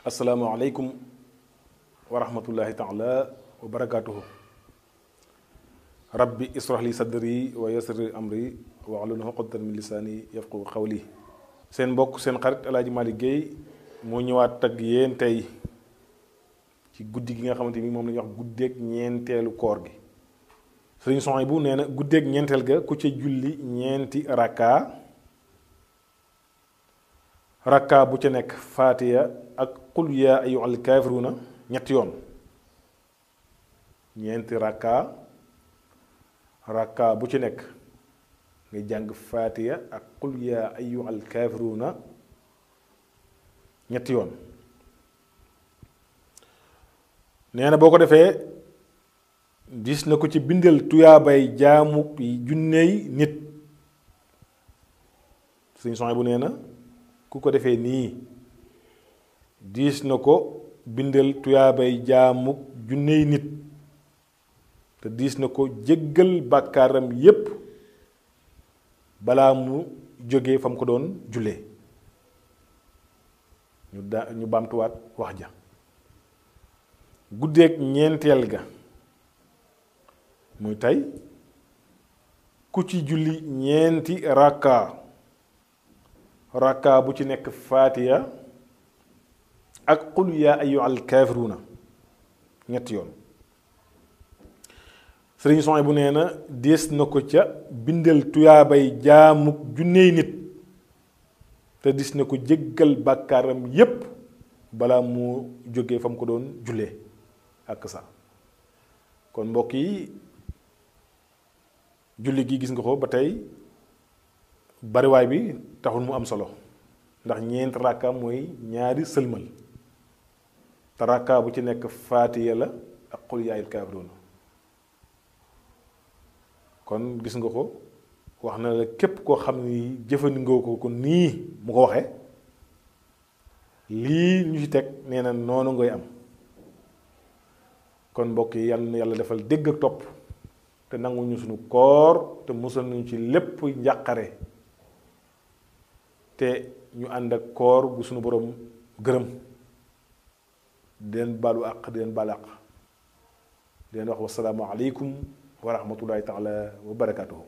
asalaamaaleykum wa rahmatullahi taala wa barakaatuhu. rabbi israh li sadri wa yassir li amri wahlul uqdatan min lisaani yafqahu qawli. seen mbokk seen xarit El Hadji Malick Gueye moo ñëwaat ak yéen tey ci guddi gi nga xamante ni moom la ñuy wax guddeeg ñeenteelu koor gi. Serigne Sonhibou nee na guddeeg ñeenteel ga ku ca julli ñeenti rakka bu ca nekk faatiya ak qul yaa ayyuhal kaafiruuna ñetti yoon. ñeenti rakka bu ci nekk nga jàng faatiya ak qul yaa ayyuhal kaafiruuna ñetti yoon. nee na boo ko defee gis na ko ci bindal tuyaabay jaamu junney nit. Sëriñ Sonhibou nee na ku ko defee nii diis na ko bindal tuyaabay jaamu junney nit te diis na ko jéggal bàkkaaram yépp balaa mu jógee fa mu ko doon jullee. ñu baamtuwaat wax ja. guddeeg ñeenteel ga muy tey ku ci julli ñeenti rakka bu ci nekk faatiya ak qul yaa ayyuhal kaafiruuna ñetti yoon. Serigne Sonhibou nee na dees na ko ca bindal tuyaabay jaamu junney nit te dis na ko jéggal bàkkaaram yépp balaa mu jógee fa mu ko doon jullee ak sa. kon mbokk yi julli gi gis nga ko ba tey bariwaay bi taxul mu am solo ndax ñeent rakka mooy ñaari sëlmal te rakka bu ci nekk faatiya la ak qul yaa ayyuhal kaafiruuna. kon gis nga ko wax na la képp koo xam ni jëfandikoo ko nii mu ko waxee lii ñu ci teg nee na noonu ngay am. kon mbokk yi yal na yàlla defal dégg ak topp te nangu ñu suñu koor te musal ñu ci lépp njàqare te ñu ànd ak koor bu suñu borom gërëm. di leen baalu àq di leen baal àq di leen wax wasalaamu aleykum wa rahmatullahi taala wa barakatuhu.